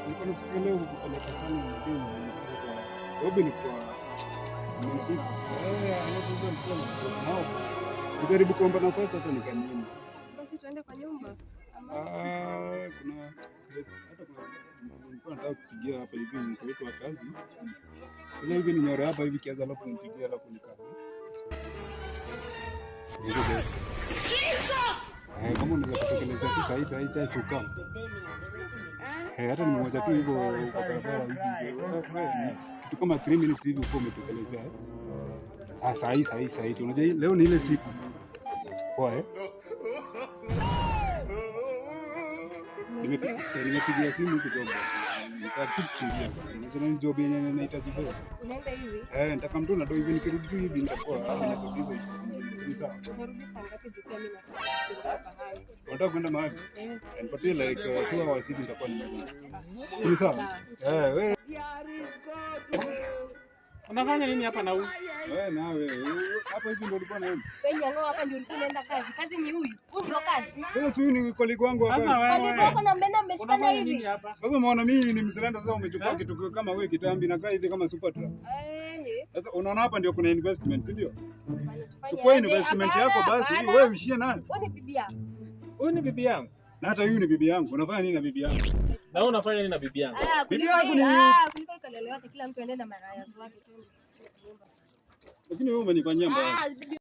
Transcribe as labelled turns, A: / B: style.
A: Nilikuwa nafikiria leo kukupeleka sana mjini. Job ilikuwa nimeshika. Eh, alafu sasa nilikuwa na nao. Nijaribu kuomba nafasi hata nikanyima.
B: Basi tuende kwa nyumba. Ama
A: Ah, kuna yes, hata kuna nilikuwa nataka kupigia hapa hivi nikaitwa kazi. Sasa hivi ninyore hapa hivi kiasi alafu nipigie alafu nikaa. Eh, kama unaweza kutekeleza tu sahi sahi sahi si ukam. Eh, hata nimewacha tu hivyo kwa barabara hivi. Wewe, kitu kama 3 minutes hivi uko umetekelezea. Eh. Sasa sahi sahi sahi tu. Unajua leo ni ile siku. Poa eh? Nimepigia simu huku job. Nitakupigia basi. Unajua ni job yenye ninahitaji leo.
B: Unaenda hivi?
A: Eh, nitaka mtu na do hivi nikirudi tu hivi nitakuwa nimesort hizo hizo. Si sawa?
B: Unarudi saa ngapi? Juu pia mimi nataka kwenda pahali.
A: Unataka kwenda mahali?
B: Eh.
A: Nipatie like 2 hours hivi nitakuwa nimerudi. Si sawa? Eh, wewe.
C: Unafanya nini hapa na huyu?
A: Wewe nawe hapa hivi ndio ulikuwa naenda.
B: Wewe nyang'o hapa ndio ulikuwa unaenda kazi. Kazi ni huyu. Huyu ndio kazi.
A: Sasa si huyu ni colleague wangu hapa.
C: Sasa wewe.
B: Colleague wako na mmeenda mmeshikana
C: Unafanya
B: hivi.
C: nini hapa?
A: Sasa umeona mimi ni msilenda, sasa umechukua
C: Eh?
A: kitu kama wewe kitambi nakaa hivi kama super truck.
B: Eh.
A: Sasa unaona hapa ndio kuna investment, si ndio?
B: Bwana, tufanye
A: Chukua
B: aje?
A: investment
B: Hapana,
A: yako basi,
B: hapana.
A: wewe uishie nayo.
B: Wewe ni bibi yako.
C: Huyu ni bibi yangu.
A: Na hata huyu ni bibi yangu. Unafanya nini na bibi yangu?
C: Na wewe unafanya nini na bibi yangu?
B: Ah,
A: Bibi
B: kuliko
A: yangu
B: hii,
A: ni
B: ah, kuliko kelele yote kila mtu aende na maraya wake tu.
A: Lakini wewe umenifanyia mbaya.
B: Ah, bibi.